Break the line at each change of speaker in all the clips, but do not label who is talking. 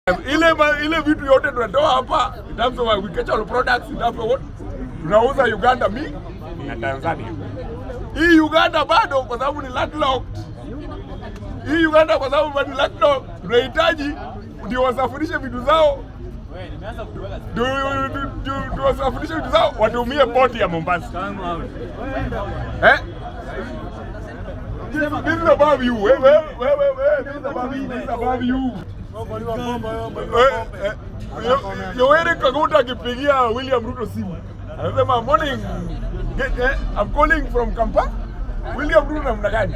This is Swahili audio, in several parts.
Ile vitu yote tunatoa hapa in terms of agricultural products, in terms of what tunauza Uganda mi na Tanzania. Hii Uganda bado kwa sababu ni landlocked. Hii Uganda kwa sababu bado ni landlocked, tunahitaji ndio wasafirishe vitu zao, ndio wasafirishe vitu zao watumie port ya Mombasa. Eh? This is above you. Wewe, wewe, wewe, this is above you. This is above you. Yoweri Kaguta akipigia William Ruto simu, anasema, "Morning, I'm calling from Kampala." William Ruto namna gani?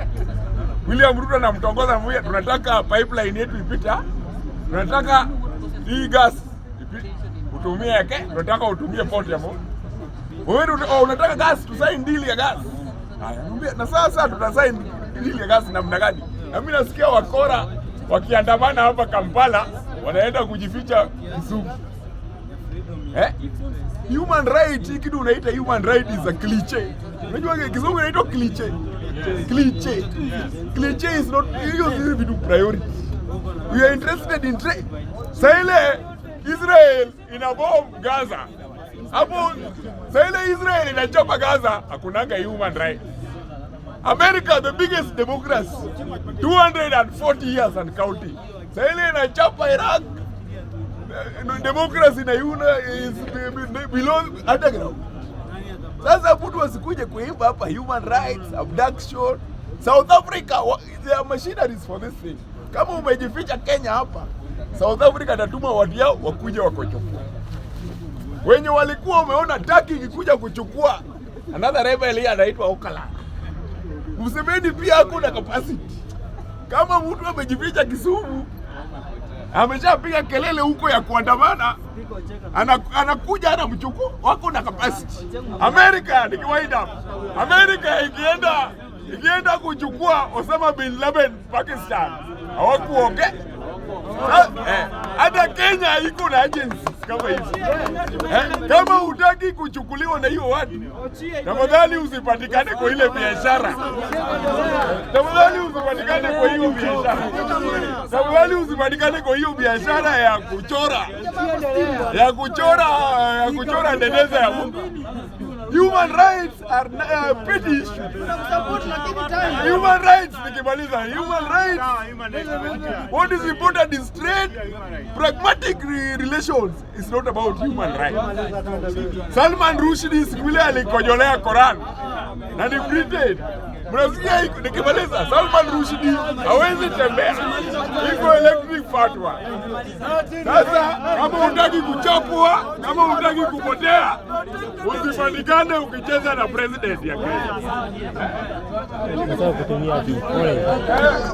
William Ruto anamtongoza, anamwambia, "Tunataka pipeline yetu ipita, tunataka hii gas utumie yake, tunataka utumie port ya Mo. Wewe oh, unataka gas, tusign deal ya gas." Haya, anamwambia, "Na sasa tutasign deal ya gas namna gani?" Na mimi nasikia wakora wakiandamana hapa Kampala wanaenda kujificha Kisumu. Eh? Human right, hii kitu unaita human right is a cliche. Unajua Kizungu inaitwa cliche. Cliche. Cliche is not, hiyo si vitu priority. We are interested in trade. Saa ile Israel ina bomb Gaza. Hapo saa ile Israel inachapa Gaza, hakunanga human right. America, the biggest democracy, 240 years and counting. Saa ile inachapa Iraq, democracy na yuna is below underground. Sasa mtu asikuje kuimba hapa human rights, abduction. South Africa, there are machineries for this thing. Kama umejificha Kenya hapa, South Africa atatuma watu yao wakuje wakuchukua. Wenye walikuwa wameona Turkey ikikuja kuchukua another rebel here anaitwa Öcalan. Museveni pia hakuna capacity. Kama mtu amejificha Kisumu, ameshapiga kelele huko ya kuandamana, anakuja anamchukua, wako na capacity. Amerika, nikiwind up, Amerika ikienda kuchukua Osama bin Laden Pakistan, hawakuongea. Hata Kenya iko na agencies kama hizi. Kama hutaki kuchukuliwa na hiyo watu, tafadhali usipatikane kwa ile biashara. Tafadhali usipatikane kwa hiyo biashara. Tafadhali usipatikane kwa hiyo biashara ya kuchora, ya kuchora ndeneza ya mtu. Human rights are petty issues. Human rights, nikimaliza, human rights, what is important is trade, pragmatic relations. Is not about human rights. Salman Rushdie siku ile alikojolea Koran na ni Britain. Mnasikia iko, nikimaliza, Salman Rushdie hawezi tembea, iko electric fatwa. Sasa kama hutaki kuchapwa, kama hutaki kupotea, usipatikane ukicheza na president ya Kenya.
Nataka kutumia pole.